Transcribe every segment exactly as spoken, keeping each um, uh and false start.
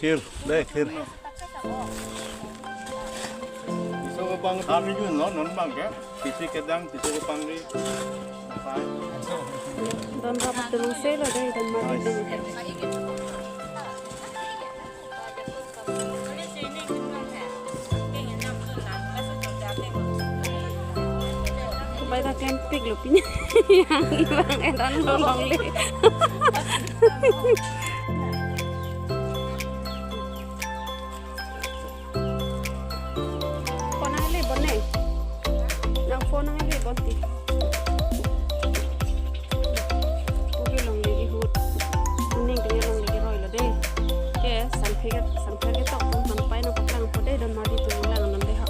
Khir, dei, khir. Piso kepang kami jun lo, non bang ke. Pisi kedang, piso kepang di. Don rap tulung se lo dei, don mari dei. Bai ta klempik lo pini. Yang ibang eran lo longle. Phone nangli bon ne? Nang phone nangli bon ti. Puri longle ahut. Ning kanya longle roi lo dei. Ke, sanphe, sanphe ketok tum han pai nangpaklang po dei, don mari tum lang non dei ha.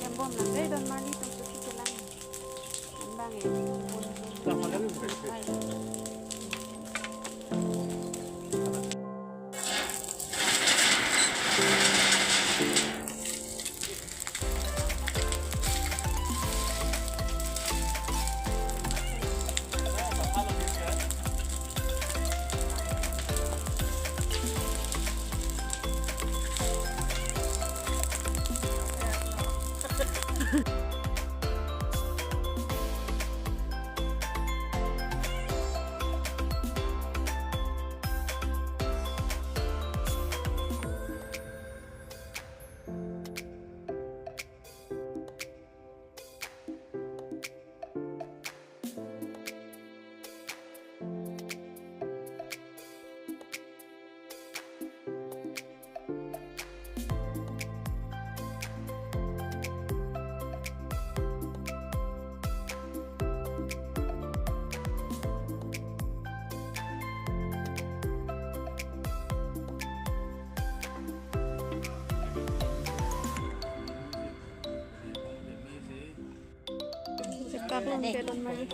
Yang bom lang dei, don mari tum suki kelang. Ang bang ya. Sekak long ke don mari.